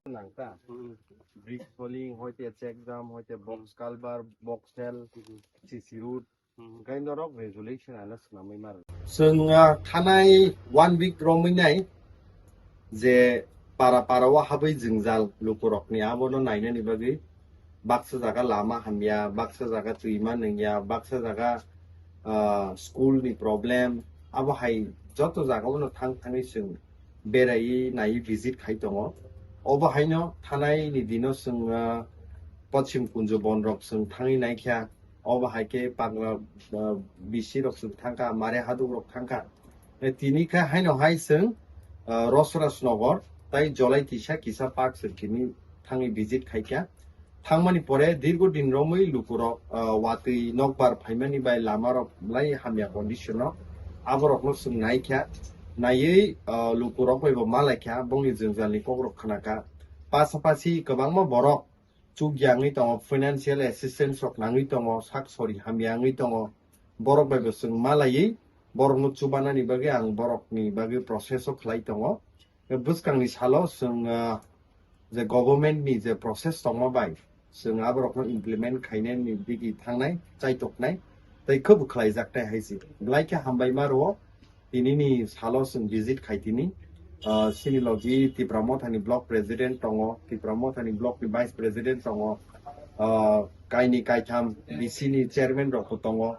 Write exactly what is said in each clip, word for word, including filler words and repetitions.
Nang ta. Brick falling, hoite check dam, hoite box culvert, box cell, C C road, gaino rok resolution ano swnamwi maro. Chwng, ah, thanai one week romwi nai je para para o habwi jwngjal lukurokni abono nainani bagwi baksa jaga lama hamya, baksa jaga twima nungya, baksa jaga, ah, school ni problem, abo hai joto jaga o no thang thangwi chwng beraiwi naiwi visit khai tongo. Obo haino thanai ni dino chwng, ah, Pochim Kunjo bon rok chwng thangwi naikha, obo hai khe Pagla, ah, bisi rok chwng thangkha, Mare Haduk rok thangkha. Eh, tini khe haino hai chwng, ah, Rosraj Nagar tai Jolai Tisa kisa park chwng tini thangwi visit khaikha. Thangmani pore dirgo din romwi lukurok, ah, watwi nokbar phaimani bai lamarok belai hamya condition o. Aborokno chwng naikha, naiwi, ah, lukurok bai bo malaikha, bongni jwngjalni kokrok khnakha. Pasapasi kwbangma borok chukya wngwi tongo, financial assistance rok nangwi tongo, sak sori hamya wngwi tongo. Borok bai bo chwng malaiwi borokno chubanani bagwi ang borokni bagwi process o khlai tongo. Bwskangni salo chwng, ah, je government ni je process tongma bai chwng aborokno implement khainani digi thangnai, chaitoknai, tei khwbo khlaijaknai hai se. Belai khe hambai ma rwo, tinini salo chwng visit khai tini. Ah, chini logi Tipra Mothani block president tongo, Tipra Mothani block ni vice president tongo, ah, kaini kaitham B C ni chairman rok bo tongo.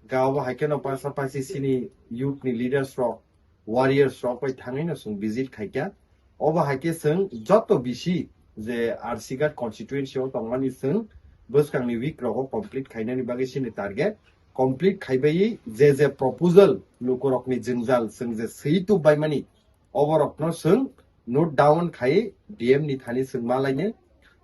Ga obo hai kheno pasapasi chini youth ni leaders rok, warriors rok bai thangwi no chwng visit khaikha. Obo hai khe chwng joto bisi je R C Ghat constituency o tongmani chwng bwskangni week rogo complete khainani bagwi chini target. Complete khaibai je je proposal lukurokni jwngjal chwng je swi tubbaimani, oborokno chwng note down khai D M ni thani chwng malainai.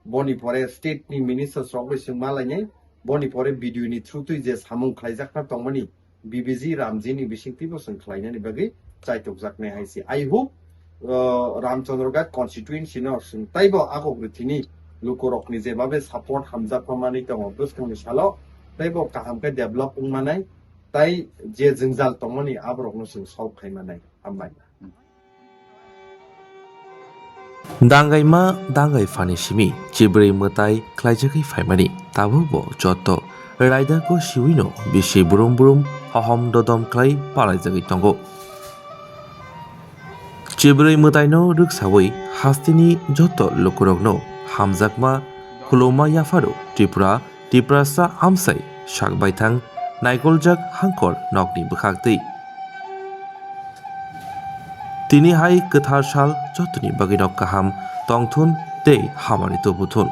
Boni pore state ni ministers rok bai chwng malainai. Boni pore B D O ni through twi je samung khlaijakna tongmani, B B G Ramji ni bisingtwi bo chwng khlainani bagwi chaitokjaknai hai se. I hope, uh, Ramchandra Ghat constituency no chwng taibo agok rwthini lukurokni jebabe support hamjakma manwi tongo bwskangni salo, taibo kaham khe develop wngmanai, tai je jwngjal tongmani aborokno chwng solve khai manai. Hambai. Dangaima dangai phani simi chibrwi mwtai khlaijagwi phaimani, tabukbo joto raidako siwino bisi brum brum hohom dodom khlai palaijagwi tongo. Chibrwi mwtaino rwksawi hasteni joto lukurokno hamjakma khuluma yapharo Tripura Tiprasa amsai sak baithang naikoljak hangkor nokni bwkhaktwi. Tini hai kwthar sal jotoni bagwino kaham tongthun tei hamari tubuthun.